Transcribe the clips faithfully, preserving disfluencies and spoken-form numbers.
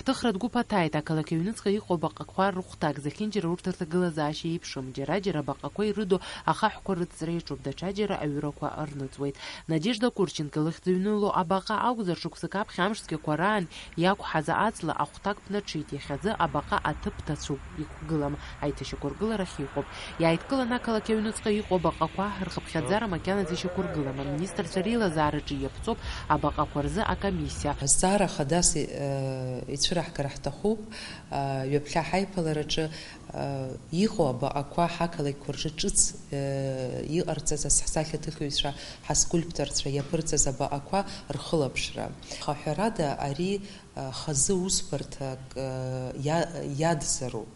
Ҭыхратә гәыԥ аҭааит, ақалақь аҩныҵҟа иҟоу абаҟақәа рыхәҭак зехьынџьара урҭ рҭагылазаашьа еиԥшым, џьара-џьара абаҟақәа ирыду ахаҳәқәа рыҵра иаҿуп, даҽаџьара аҩрақәа рныҵуеит. Надежда Курченко лыхьӡ зыҩныло абаҟа акәзар, шықәсык аԥхьа амш цәгьақәа раан иақәҳаз аҵла ахәҭак ԥнаҽит, иахьазы абаҟа аҭыԥ ҭацәуп, иқәгылам, аиҭашьақәыргыларахь иҟоуп. Иааидкыланы ақалақь аҩныҵҟа иҟоу абаҟақәа рхыԥхьаӡара макьаназы ишьақәыргылам, аминистрцәа реилазаараҿы иаԥҵоуп абаҟақәа рзы акомиссиа. Азҵаара хадас, э, ицәыраҳгар ҳҭахуп, э, ҩаԥхьа ҳаиԥылараҿы, э, иҟоу абаҟақәа ҳақалақьқәа рҿы ҿыц, э, иҟарҵаз ас-, ҳсахьаҭыхҩцәа, ҳаскульпторцәа иаԥырҵаз абаҟақәа рхылаԥшра. Аха ҳәарада, ари, э, хазы усбарҭак, э, иа-, иадзароуп.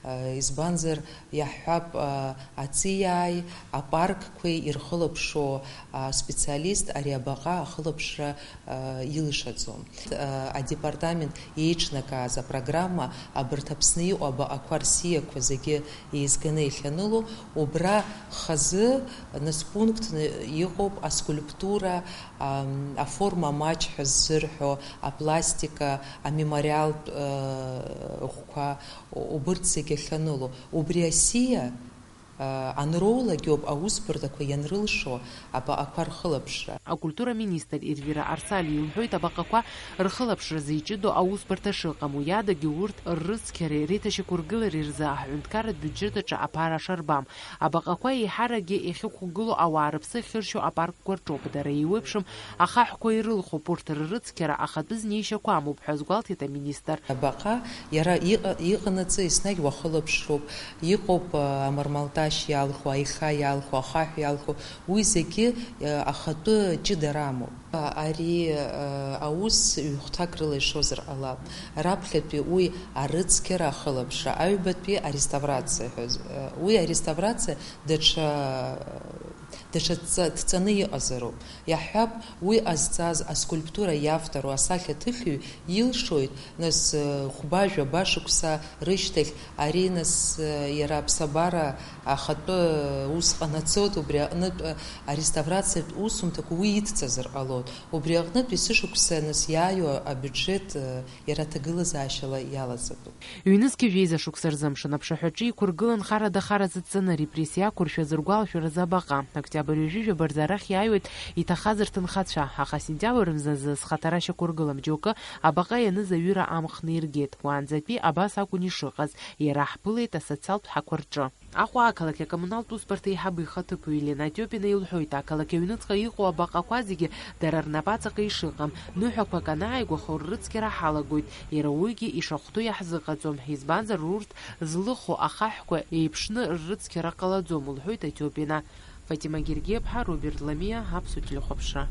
Э, избанзар, иаҳҳәап, э, аҵиааи апаркқәеи ирхылаԥшуа, э, специалист ари абаҟа ахылаԥшра, э, илшаӡом. Э, адепартамент еиҿнакааз апрограмма абарҭ Аԥсны иҟоу абаҟақәа рсиақәа зегьы еизганы иахьаныло, убра хазы нас пунктны иҟоуп аскульптура, ам, аформа маҷ ҳәа ззырҳәо, апластика, амемориалтә, э, ӷәқәа, убырҭ зегьы ахьаныло. Убри асиа, э, анроулакь ауп аусбарҭақәа ианрылшо абаҟақәа рхылаԥшра. Акультура министр Эрвира Арсали илҳәоит, абаҟақәа рхылаԥшразы иҷыдоу аусбарҭа шыҟам, уи адагьы урҭ ррыцқьареи реиҭашьақәыргылареи рзы аҳәынҭқарратә биуџьет аҿы аԥара шарбам. Абаҟақәа еиҳаракгьы иахьықәгылоу ауаа рыԥсы ахьыршьо апаркқәа рҿоуп, дара еиуеиԥшым ахаҳәқәа ирылхуп, урҭ ррыцқьара ахатәы знеишьақәа амоуп ҳәа азгәалҭеит аминистр. Абаҟа иара иҟа-, иҟанаҵы еснагь уахылаԥшроуп, иҟоуп, а, амармалташь иалху, аиха иалху, ахаҳә иалху, уи зегьы, а, ахатәы ҷыдара амоуп. А, ари, а, аус ҩ-хәҭак рыла ишозар ҟалап. Раԥхьатәи уи арыцқьара ахылаԥшра, аҩбатәи ареставрациа ҳәа з-, а, уи ареставрациа даҽа, даҽа дҵа-, дҵаны иҟазароуп. Иаҳҳәап, уи ҟазҵаз аскульптура иавтору асахьаҭыхҩы илшоит, нас, хәба-жәаба шықәса рышьҭахь ари, нас, иара аԥсабара ахатәы ус ҟанаҵоит, убри аҟнытә ареставрациатә усумҭақәа уи идҵазар ҟалоит. Убри аҟнытә есышықәса, нас, иааиуа абиуџьет, иара аҭагылазаашьала иалаҵатәуп. Ҩнызқьи жәеиза шықәса рзы амшын аԥшаҳәаҿы иқәыргылан харада-хара зыдҵаны арепрессиа ақәыршәа зыргәалашәараз абаҟа. Октиабр ҩажәи жәаба рзы арахь иааиуеит иҭахаз рҭынхацәа, аха сентиабр мзазы зхаҭара шьақәыргылам џьоукы абаҟа ианыз аҩыра амхны иргеит. Уаанӡатәи абас акәын ишыҟаз, иара ҳԥылеит асоциалтә ҳақәа рҿы. Аҟәа ақалақь акоммуналтә усбарҭа аиҳабы ихаҭыԥуаҩ Елена Тиопина илҳәоит, ақалақь аҩныҵҟа иҟоу абаҟақәа зегьы дара рнапаҵаҟа ишыҟам, ныҳәақәак анааигәаха уррыцқьара ҳалагоит, иара уигьы ишахәҭоу иаҳзыҟаҵом, избанзар урҭ злыху ахаҳәқәа еиԥшны ррыцқьара ҟалаӡом, лҳәоит Атиопина. Фатима Гергиаԥҳа, Роберт Ламиа, Аԥсуа телехәаԥшра.